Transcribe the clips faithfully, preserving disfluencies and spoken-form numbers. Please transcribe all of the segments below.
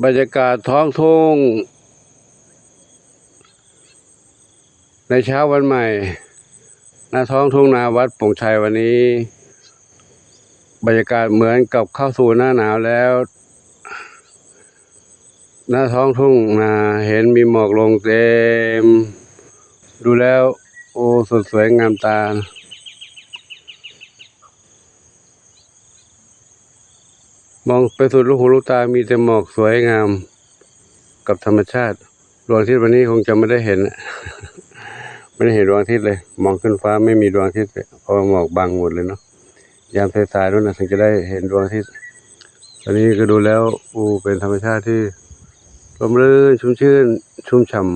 บรรยากาศท้องทุ่ง ในเช้าวันใหม่ หน้าท้องทุ่งนาวัดโป่งชัยวันนี้ บรรยากาศเหมือนกับเข้าสู่หน้าหนาวแล้ว หน้าท้องทุ่งนาเห็นมีหมอกลงเต็ม ดูแล้ว โอ้ สดสวยงามตา มองไปสุดลูกหูลูกตามีแต่หมอกสวยงามกับธรรมชาติ ดวงอาทิตย์วันนี้คงจะไม่ได้เห็น ไม่ได้เห็นดวงอาทิตย์เลย มองขึ้นฟ้าไม่มีดวงอาทิตย์เลย เพราะว่าหมอกบังหมดเลยเนาะ ยามสายๆ นู่นนะถึงจะได้เห็นดวงอาทิตย์ ตอนนี้ก็ดูแล้ว อู้ เป็นธรรมชาติที่ร่มรื่น ชุ่มชื่น ชุ่มฉ่ำ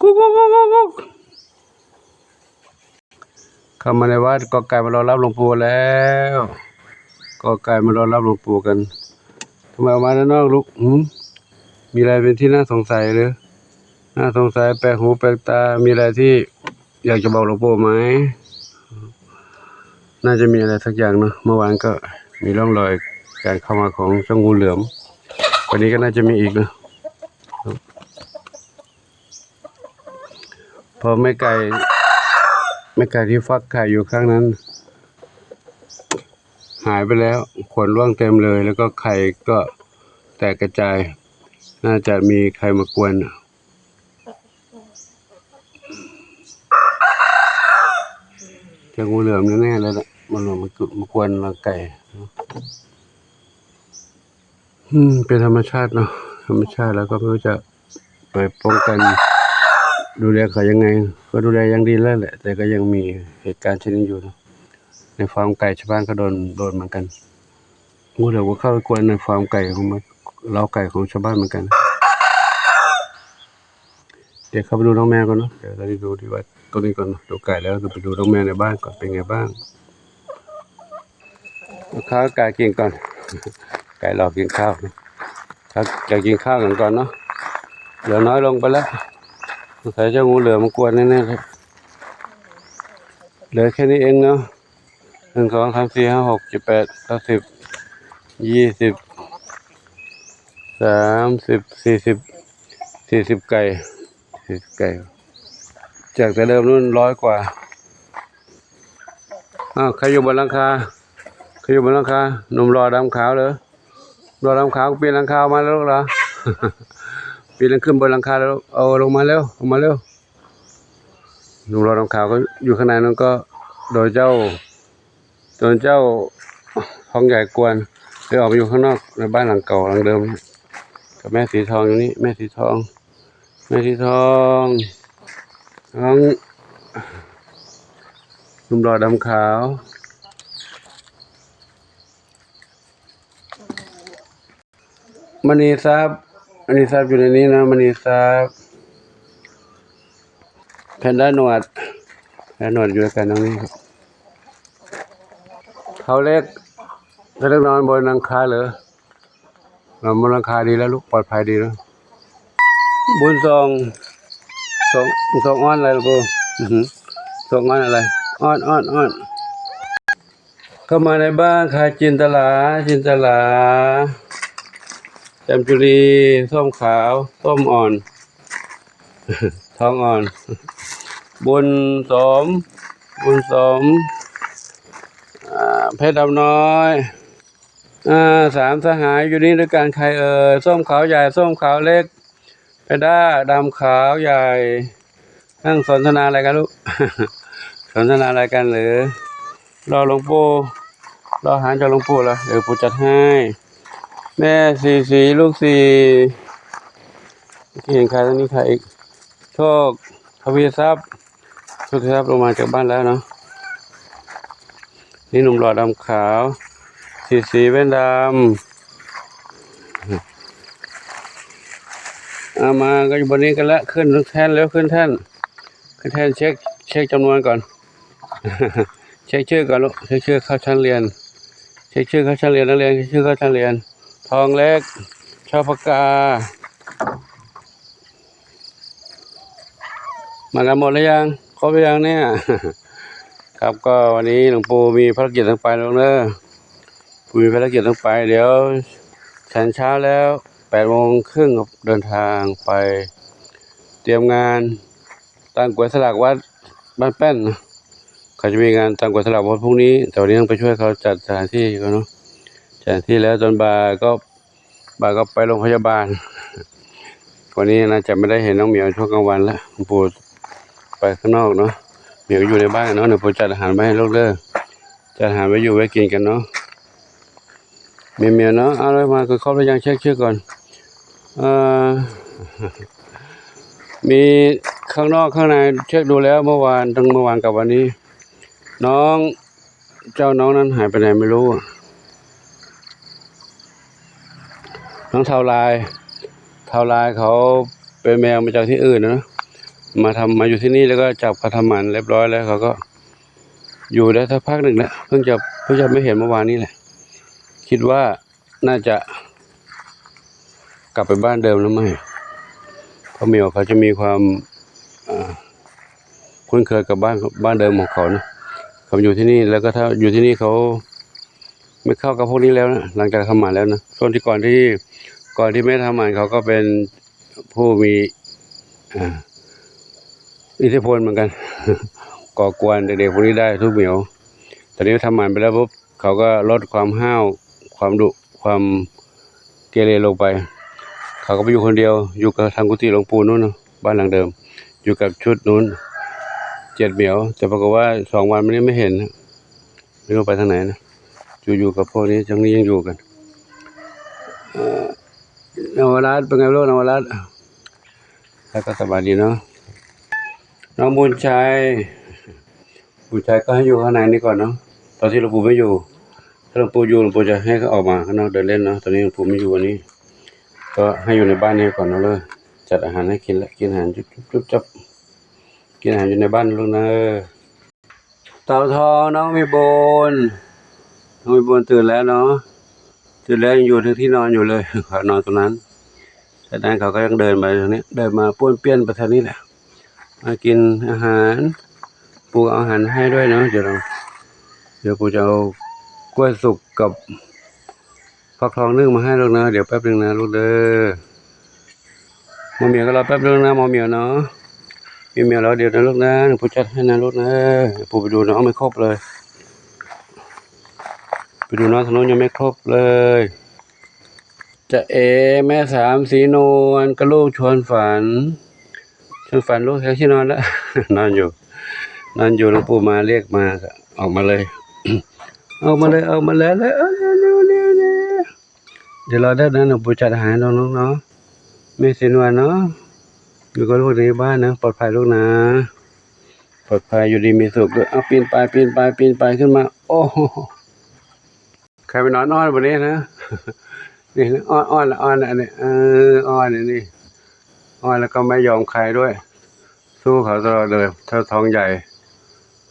กุ๊กกุ๊กกุ๊กกุ๊กกุ๊ก เข้ามาในวัด กอไก่มารอรับหลวงปู่แล้ว กอไก่มารอรับหลวงปู่กัน ทำไมออกมาด้านนอกลูก หืม มีอะไรเป็นที่น่าสงสัยหรือ น่าสงสัย แปลกหูแปลกตา มีอะไรที่อยากจะบอกหลวงปู่ไหม น่าจะมีอะไรสักอย่างเนอะ เมื่อวานก็มีร่องรอยการเข้ามาของเจ้างูเหลือม วันนี้ก็น่าจะมีอีกนะ เพราะแม่ไก่ แม่ไก่ที่ฟักไข่อยู่ข้างนั้น หายไปแล้ว ขนร่วงเต็มเลย แล้วก็ไข่ก็แตกกระจาย น่าจะมีใครมากวน เจองูเหลือมแน่ๆเลยล่ะ มันมามากวนรังไก่ อืม เป็นธรรมชาติเนาะ ธรรมชาติ แล้วก็ไม่รู้จะไปป้องกัน ดูแลเขายังไง ก็ดูแลอย่างดีแล้วแหละ แต่ก็ยังมีเหตุการณ์เช่นนี้อยู่เนาะ ในฟาร์มไก่ชาวบ้านก็โดน โดนเหมือนกัน งูเหลือมก็เข้าไปกวนในฟาร์มไก่ของมัน เล้าไก่ของชาวบ้านเหมือนกัน เดี๋ยวเข้าไปดูน้องแมวก่อนเนาะ เดี๋ยวเราจะดูที่วัดตรงนี้ก่อนเนาะ ดูไก่แล้วก็ไปดูน้องแมวในบ้านก่อน เป็นไงบ้าง เอาข้าวไก่กินก่อน ไก่รอกินข้าว ครับ จะกินข้าวกันก่อนเนาะ เหลือน้อยลงไปแล้ว สงสัยเจ้างูเหลือมมากวนแน่ๆเลย เหลือแค่นี้เองเนาะ หนึ่ง สอง สาม สี่ ห้า หก เจ็ด แปด เก้า สิบ ยี่สิบ สามสิบ สี่สิบ สี่สิบไก่ สี่สิบไก่ จากแต่เดิมนู่นร้อยกว่า อ้าว ใครอยู่บนหลังคา ใครอยู่บนหลังคา หนุ่มหล่อดำขาวเหรอ หล่อดำขาว ปีนหลังคาออกมาแล้วลูกเหรอ ปีนขึ้นบนหลังคาแล้วลูก เอาลงมาเร็ว ลงมาเร็ว หนุ่มหล่อดำขาวก็อยู่ข้างในนั้นก็โดนเจ้า โดนเจ้าทองใหญ่กวน เลยออกไปอยู่ข้างนอกในบ้านหลังเก่าหลังเดิมเนี่ย กับแม่สีทองอยู่นี่ แม่สีทอง แม่สีทอง น้องหนุ่มหล่อดำขาว มณีทรัพย์ มณีทรัพย์อยู่ในนี้นะ มณีทรัพย์ แพนด้าหนวด แพนด้าหนวดอยู่ด้วยกันตรงนี้ครับ เขาเล็ก เขาเล็กนอนบนหลังคาเหรอ นอนบนหลังคาดีแล้วลูก ปลอดภัยดีแล้ว บุญส่ง ส่ง ส่งอ้อนอะไรลูก อือหือ ส่งอ้อนอะไร อ้อน อ้อน อ้อน เข้ามาในบ้านค่ะ จินตลา จินตลา แจ่มจุลี ส้มขาว ส้มอ่อน ทองอ่อน บุญสม บุญสม อ่า เพชรดำน้อย อ่า สามสหายอยู่นี่ด้วยกัน ใครเอ่ย ส้มขาวใหญ่ ส้มขาวเล็ก แพนด้า ดำขาวใหญ่ นั่งสนทนาอะไรกันลูก สนทนาอะไรกันหรือ รอหลวงปู่ รออาหารจากหลวงปู่เหรอ เดี๋ยวปู่จัดให้ แม่สีสี ลูกสี่ เมื่อกี้เห็นใครตรงนี้ ใครอีก โชค ทวีทรัพย์ โชคทวีทรัพย์ลงมาจากบ้านแล้วเนาะ นี่หนุ่มหล่อดำขาว สีสี แว่นดำ เอามาก็อยู่บนนี้กันละ ขึ้นแท่นแล้ว ขึ้นแท่น ขึ้นแท่น เช็ค เช็คจำนวนก่อน เช็คชื่อก่อนลูก เช็คชื่อเข้าชั้นเรียน เช็คชื่อเข้าชั้นเรียน นักเรียน เช็คชื่อเข้าชั้นเรียน ทองเล็ก ชอบปากกา มากันหมดหรือยัง ครบหรือยังเนี่ย ครับ ก็วันนี้หลวงปู่มีภารกิจต้องไปแล้วเนอะ ปู่มีภารกิจต้องไป เดี๋ยวฉันเช้าแล้ว แปดโมงครึ่งครับ เดินทางไป เตรียมงาน ตางก๋วยสลากวัดบ้านแป้นนะ เขาจะมีงานตางก๋วยสลากวัดพรุ่งนี้ แต่วันนี้ต้องไปช่วยเขาจัดสถานที่ก่อนเนาะ จัดสถานที่แล้ว ตอนบ่ายก็ บ่ายก็ไปโรงพยาบาล วันนี้น่าจะไม่ได้เห็นน้องเหมียวช่วงกลางวันแล้ว ปู่ไปข้างนอกเนาะ เหมียวอยู่ในบ้านเนาะ เดี๋ยวปู่จัดอาหารไว้ให้ลูกเด้อ จัดอาหารไว้อยู่ไว้กินกันเนาะ เหมียวๆเนาะ เอาเลย มาคือครบแล้วยัง เช็คชื่อก่อน เอ่อ มีข้างนอกข้างใน เช็คดูแล้วเมื่อวาน ทั้งเมื่อวานกับวันนี้ น้อง เจ้าน้องนั้นหายไปไหนไม่รู้อะ น้องเทาลาย เทาลายเขาเป็นแมวมาจากที่อื่นนะ มาทำ มาอยู่ที่นี่แล้วก็จับเขาทำหมันเรียบร้อยแล้ว เขาก็อยู่ได้สักพักหนึ่งแล้ว เพิ่งจะ เพิ่งจะไม่เห็นเมื่อวานนี้แหละ คิดว่าน่าจะกลับไปบ้านเดิมแล้วไหม เพราะเหมียวเขาจะมีความ เอ่อ คุ้นเคยกับบ้าน บ้านเดิมของเขานะ เขาอยู่ที่นี่ แล้วก็ถ้าอยู่ที่นี่เขาไม่เข้ากับพวกนี้แล้วนะ หลังจากทำหมันแล้วนะ ช่วงที่ก่อนที่ ก่อนที่ไม่ทำหมันเขาก็เป็นผู้มี อ่า อิทธิพลเหมือนกัน ก่อกวนเด็กๆพวกนี้ได้ทุกเหมียว ตอนนี้ทำหมันไปแล้วปุ๊บ เขาก็ลดความห้าว ความดุ ความเกเรลงไป เขาก็ไปอยู่คนเดียว อยู่กับทางกุฏิหลวงปู่นู่นเนาะ บ้านหลังเดิม อยู่กับชุดนู้น เจ็ดเหมียว แต่ปรากฏว่าสองวันมานี้ไม่เห็นนะ ไม่รู้ไปทางไหนนะ อยู่ๆกับพวกนี้ ทั้งนี้ยังอยู่กัน เอ่อ นวรัตน์ เป็นไงลูก นวรัตน์ แล้วก็สบายดีเนาะ น้องบุญชัย บุญชัยก็ให้อยู่ข้างในนี่ก่อนเนาะ ตอนที่หลวงปู่ไม่อยู่ ถ้าหลวงปู่อยู่ หลวงปู่จะให้เขาออกมาข้างนอกเดินเล่นเนาะ ตอนนี้หลวงปู่ไม่อยู่วันนี้ ก็ให้อยู่ในบ้านนี่ก่อนเนาะ เลยจัดอาหารให้กินละ กินอาหารจุ๊บจุ๊บจุ๊บจับ กินอาหารอยู่ในบ้านลูกนะ เต่าทอง น้องมีบุญ น้องมีบุญตื่นแล้วเนาะ ตื่นแล้วยังอยู่ที่นอนอยู่เลย เขานอนตรงนั้น จากนั้นเขาก็ยังเดินมาตรงนี้ เดินมาป้วนเปี้ยนไปทางนี้แหละ มากินอาหาร ปู่เอาอาหารให้ด้วยเนาะ เดี๋ยวเรา เดี๋ยวปู่จะเอากล้วยสุกกับฟักทองนึ่งมาให้ลูกนะ เดี๋ยวแป๊บนึงนะลูกเด้อ หมอเหมียวก็รอแป๊บนึงนะ หมอเหมียวเนาะ หมอเหมียวรอเดี๋ยวนะลูกนะ เดี๋ยวปู่จัดให้นะลูกนะ เดี๋ยวปู่ไปดูน้องไม่ครบเลย ไปดูน้องทางโน้นยังไม่ครบเลย จะเอ แม่สามสีนวลก็ลูกชวนฝัน ชวนฝันลูกแค่ที่นอนแล้ว นอนอยู่ นอนอยู่ หลวงปู่มาเรียกมาก็ออกมาเลย ออกมาเลย ออกมาแล้วเลย เอาเร็วเร็วเร็วเร็ว เดี๋ยวรอได้นะ หลวงปู่จัดอาหารให้น้องๆเนาะ แม่สีนวลเนาะ อยู่กับลูกในบ้านนะ ปลอดภัยลูกนะ ปลอดภัย อยู่ดีมีสุขด้วย เอาปีนไป ปีนไป ปีนไปขึ้นมา โอ้โห ใครไปนอนอ้อนวันนี้นะ นี่นะ อ้อน อ้อนละ อ้อนละ อันนี้ เออ อ้อนอันนี้ อ้อนแล้วก็ไม่ยอมใครด้วย สู้เขาตลอดเลย เท่าทองใหญ่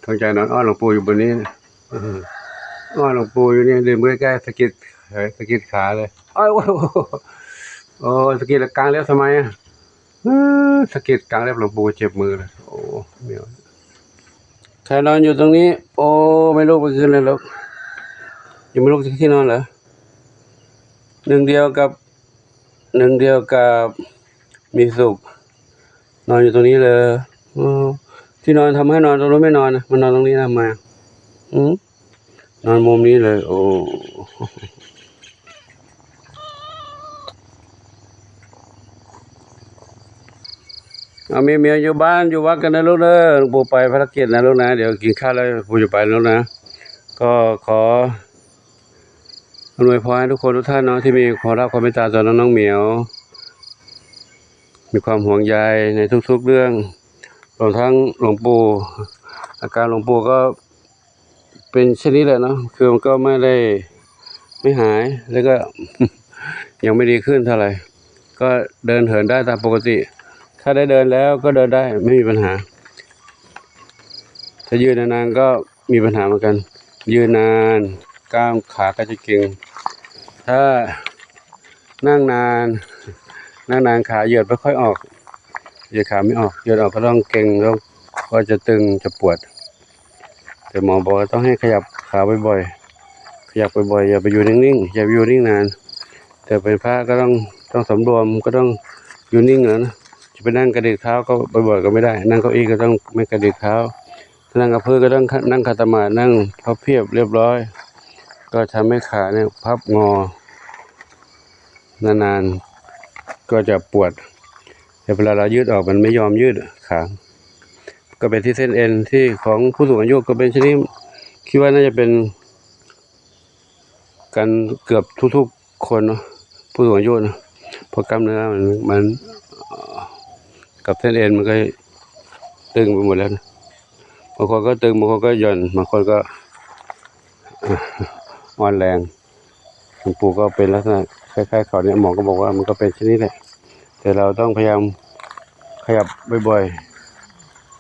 ทองใหญ่นอนอ้อนหลวงปู่อยู่บนนี้นะ เออ อ้อนหลวงปู่อยู่นี่ ดึงใกล้ๆ สะกิด สะกิดขาเลย โอ้ย โอ้ย โอ้ย โอ้ย สะกิดกลางเล็บทำไมอะ เออ สะกิดกลางเล็บหลวงปู่เจ็บมือเลย โอ้ เหมียว ใครนอนอยู่ตรงนี้ โอ้ ไม่ลุกไปคืนเลยลูก ยังไม่ลุกจากที่นอนเหรอ หนึ่งเดียวกับ หนึ่งเดียวกับมีสุข นอนอยู่ตรงนี้เลย เออ ที่นอนทำให้นอนตรงนู้นไม่นอนนะ มานอนตรงนี้ทำไมอ่ะ อืม นอนมุมนี้เลย โอ้ เอาเมียเมียอยู่บ้านอยู่วัดกันนะลูกเด้อ หลวงปู่ไปภารกิจนะลูกนะ เดี๋ยวกินข้าวแล้วปู่จะไปแล้วนะ ก็ขออำนวยพรให้ทุกคนทุกท่านเนาะ ที่มีความรักความเมตตาต่อน้องๆเหมียว มีความห่วงใยในทุกๆเรื่อง รวมทั้งหลวงปู่ อาการหลวงปู่ก็เป็นเช่นนี้แหละเนาะ คือมันก็ไม่ได้ ไม่หาย แล้วก็ ยังไม่ดีขึ้นเท่าไหร่ ก็เดินเหินได้ตามปกติ ถ้าได้เดินแล้วก็เดินได้ ไม่มีปัญหา ถ้ายืนนานๆก็มีปัญหาเหมือนกัน ยืนนาน กล้ามขาก็จะเกร็ง ถ้านั่งนาน นั่งนานขาเหยียดไม่ค่อยออก เหยียดขาไม่ออก เหยียดออกก็ต้องเกร็ง แล้วก็จะตึง จะปวด แต่หมอบอกว่าต้องให้ขยับขาบ่อยๆ ขยับบ่อยๆ อย่าไปอยู่นิ่งๆ อย่าไปอยู่นิ่งนาน แต่เป็นพระก็ต้อง ต้องสำรวม ก็ต้องอยู่นิ่งนะ จะไปนั่งกระดิกเท้าก็บ่อยๆ ก็ไม่ได้ นั่งเก้าอี้ก็ต้องไม่กระดิกเท้า นั่งกับพื้นก็ต้องนั่งขัดสมาธิ นั่งพับเพียบเรียบร้อย ก็ทำให้ขาเนี่ยพับงอ นานๆ ก็จะปวด แต่เวลาเรายืดออกมันไม่ยอมยืดขา ก็เป็นที่เส้นเอ็นที่ของผู้สูงอายุก็เป็นชนิด คิดว่าน่าจะเป็นกันเกือบทุกๆคนเนาะ ผู้สูงอายุนะ เพราะกล้ามเนื้อมัน มัน กับเส้นเอ็นมันก็ตึงไปหมดแล้วนะ บางคนก็ตึง บางคนก็หย่อน บางคนก็ อ่อนแรง หลวงปู่ก็เป็นลักษณะคล้ายๆเขาเนี่ย หมอก็บอกว่ามันก็เป็นชนิดแหละ แต่เราต้องพยายามขยับบ่อย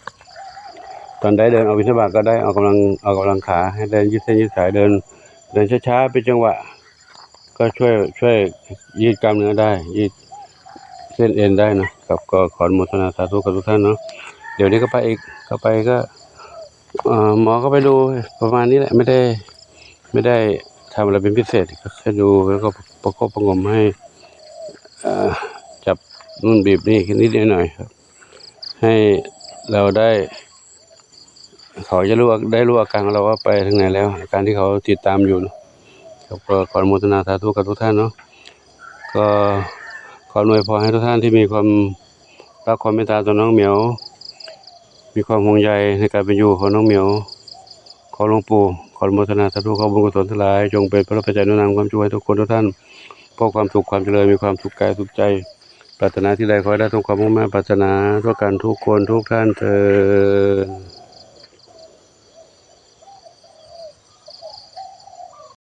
ๆ ตอนได้เดินออกบิณฑบาตก็ได้ออกกำลัง ออกกำลังขา ให้เดินยืดเส้นยืดสาย เดิน เดินช้าๆ เป็นจังหวะ ก็ช่วย ช่วยยืดกล้ามเนื้อได้ ยืดเส้นเอ็นได้นะ ครับ ก็ขออนุโมทนาสาธุกับทุกท่านเนาะ เดี๋ยวนี้ก็ไปอีก ก็ไปก็ เอ่อ หมอก็ไปดูประมาณนี้แหละ ไม่ได้ ไม่ได้ทำอะไรเป็นพิเศษ ก็แค่ดู แล้วก็ประคบประหงมให้ เอ่อ จับนู่นบีบนี่นิดหน่อยครับ ให้เราได้ เขาจะรู้ ได้รู้อาการของเราว่าไปถึงไหนแล้ว อาการที่เขาติดตามอยู่เนาะ ครับ ก็ขออนุโมทนาสาธุกับทุกท่านเนาะ ก็ขออำนวยพรให้ทุกท่านที่มีความรักความเมตตาต่อน้องเหมียว มีความห่วงใยในการเป็นอยู่ของน้องเหมียว ขอหลวงปู่ ขออนุโมทนาสาธุ ขอบุญกุศลทั้งหลาย จงเป็นพระปัจจัยหนุนนำความช่วยให้ทุกคนทุกท่าน พบความสุขความเจริญ มีความสุขกายสุขใจ ปรารถนาที่ใดขอให้ได้สมความมุ่งมั่นปรารถนาทั่วกันทุกคนทุกท่านเทอญ